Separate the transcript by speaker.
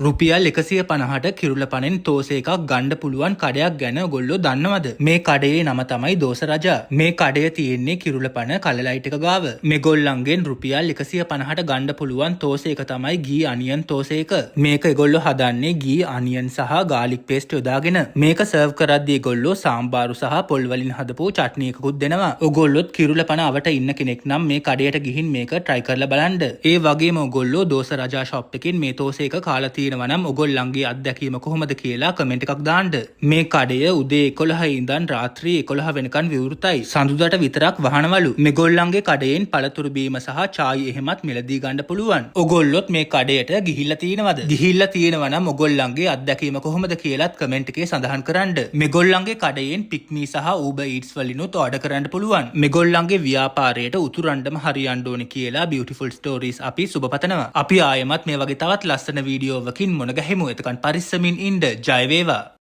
Speaker 1: රුපියල් 150ට කිරුළපනෙන් තෝස එකක් ගන්න පුළුවන් කඩයක් ගැන ඔයගොල්ලෝ දන්නවද? මේ කඩේ නම තමයි දෝස රජා. මේ කඩය තියෙන්නේ කිරුළපන කලලයිට් එක ගාව. මේගොල්ලන්ගෙන් රුපියල් 150ට ගන්න පුළුවන් තෝස එක තමයි ගී අනියන් තෝස එක. මේක ඒගොල්ලෝ හදන්නේ ගී, අනියන් සහ ගාලික් පේස්ට් යොදාගෙන. මේක සර්ව් කරද්දී ඒගොල්ලෝ සාම්බාරු සහ පොල් වලින් හදපු චට්නි එකකුත් දෙනවා. ඔයගොල්ලොත් කිරුළපන අවට ඉන්න කෙනෙක් නම් මේ කඩයට ගිහින් මේක try කරලා බලන්න. ඒ වගේම ඔයගොල්ලෝ දෝස රජා ෂොප් එකෙන් මේ තෝස එක කාලා තියෙනවා නම් ඔයගොල්ලන්ගේ අත්දැකීම කොහොමද කියලා කමෙන්ට් එකක් දාන්න. මේ කඩය උදේ 11 ඉඳන් රාත්‍රී 11 වෙනකන් විවෘතයි. සඳුදාට විතරක් වහනවලු. මේගොල්ලන්ගේ කඩයෙන් පළතුරු බීම සහ චායි එහෙමත් මිලදී ගන්න පුළුවන්. ඔයගොල්ලොත් මේ කඩයට ගිහිල්ලා තියෙනවද? ගිහිල්ලා තියෙනවා නම් ඔයගොල්ලන්ගේ අත්දැකීම කොහොමද කියලාත් කමෙන්ට් එකේ සඳහන් කරන්න. මේගොල්ලන්ගේ කඩයෙන් පික්මී සහ Uber Eats වලිනුත් ඕඩර් කරන්න පුළුවන්. මේගොල්ලන්ගේ ව්‍යාපාරයට උතුරන්ඩම හරියන්න ඕනේ කියලා Beautiful Stories අපි සුබ පතනවා. අපි ආයෙමත් මේ වගේ තවත් ලස්සන වීඩියෝවකින් මුණ ගැහෙමු. එතකන් පරිස්සමින් ඉන්න. ජය වේවා.